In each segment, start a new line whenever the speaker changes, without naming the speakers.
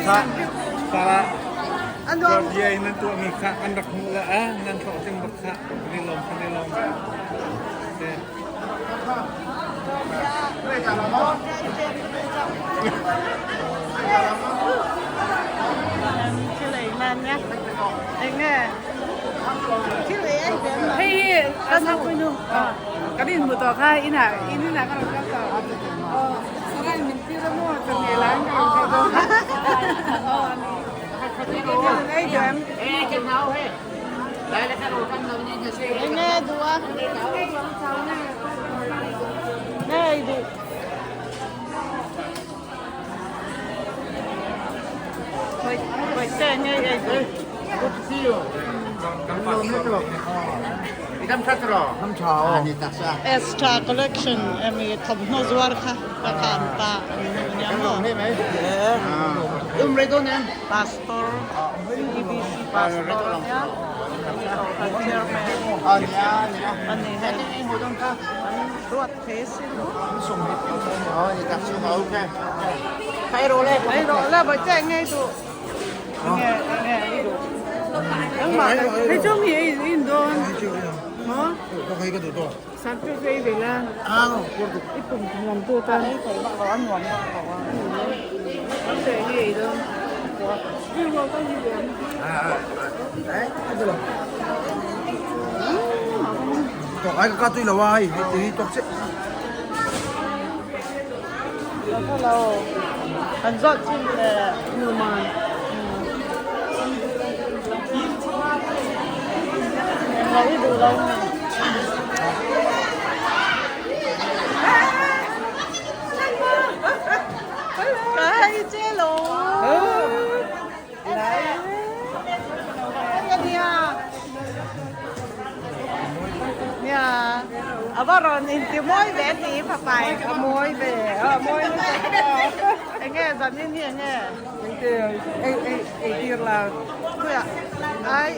Kha tara Georgia in nan tuahmi kha kan rak hmuh le a nan hlawhtling bak kha kan i lawm kan i lawm.
Hei hi kan in hmu tawh kha inah in inah ka rawn kal tawh. Sarai min tir a maw chawhmeh lai ka rawn kal dawn. Ei duh em?
Nge duh a? Nge ei duh? Bawihte nge ei duh? Extra collection emi thawmhnaw zuar kha ka khan ta an nia maw? Pastor TBC Pastor ania Chairman ani hei an ruat thei a sin ei rawh le bawihte nge i duh nge nge i duh engmah
Hei chu mi ei in dawn maw Santu chu ei ve la i pum nuam tu atan
ei thei vak lo a nuam vak lo a
Santu nge ei dawn
An zawt chin le
Numan
Englo i duh lo nge. Ka hei che lo. Nia a va rawn inti mawi ve ti papai.
A mawi ve a mawi
Enge zanin hi enge?
Engte ei ei ei tir la.
Khuia ai.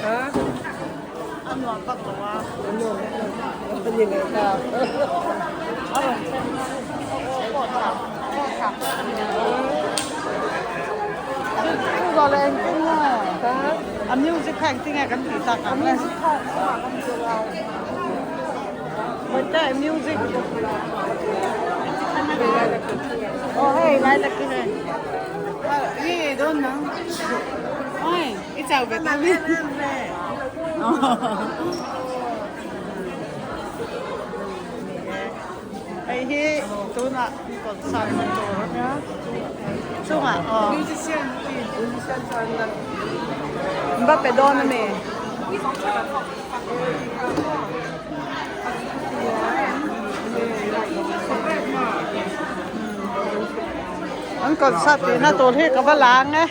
Ha?
A nuam vak lo a.
A nuam vak lo. A ni leh ta.
A rawn thlen pawh chak pawh chak. Chu zawh leh engtin nge? A music kha engtin nge kan tih tak ang le?
A music kha chungah kan ti lo.
Bawihte music. Aw hei lai tak hi hei.
Nge dawn nang. Oi, i chau ve ta mi.
Hei hi tunah concert na tur a nia chungah aw.
Musician musician chuan nan va pe dawn a mi.
An concert tihna tur hi ka va lang e.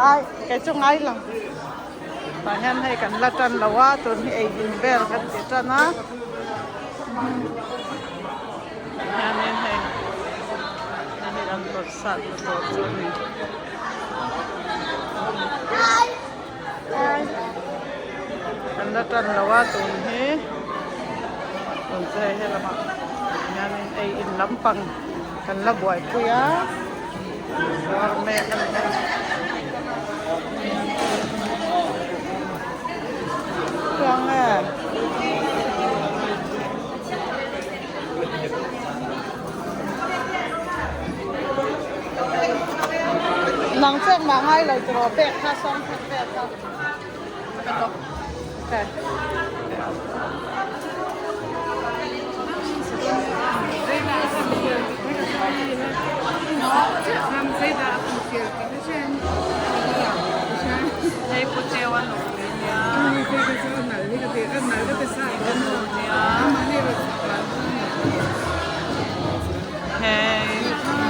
Ai kei chu ngai lo. Tah hian hei kan la tan lo a tun hi ei in vel kan ti tan a. Hianin hei hei an concert na tur chu a ni. Kan la tan lo a tun hi tun chu hei helamah hianin ei in lampang kan la buaipui a zuar mek a ni hei. Chuang e. Nang chu engmah ngai lo tiraw bag kha sawm khat vel kha ka tawk okay. Hei pu cheu a nupui nia. Hei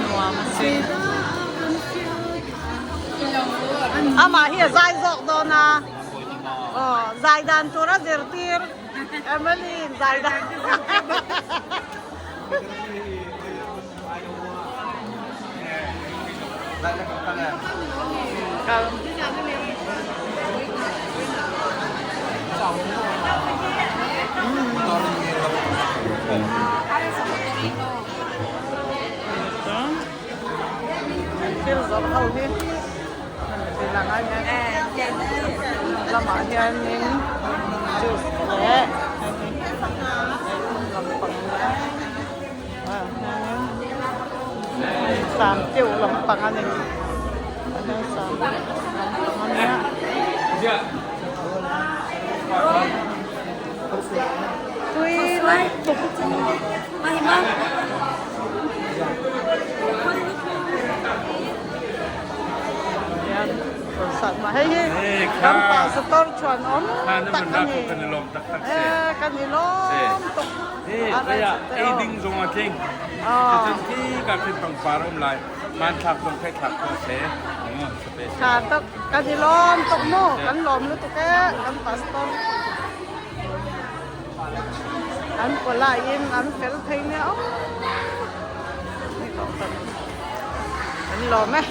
nuam a si. Amah hi a zai zawk dawn a. Aw zai dan tur a zirtir Emily in zai dan. Kal. zawrh ho hi an ti lang a hian lamah hianin juice leh hei hi lampang nia ah hianin samteuh lampang a ni ah hian sam lampang a nia. Tui lutuk. Hei hi kan pastor chuan awm tak a ni. E kan i lawm tuk.
Ei ding zong a tling. Cun khi ka khin pangpar um lai. Hmanthlak zong khai thlak kho se.
Tha tak kan i lawm tuk mu. Kan lawm lutuk e kan pastor. An pawlai in an fel thei nia aw. An lawm e.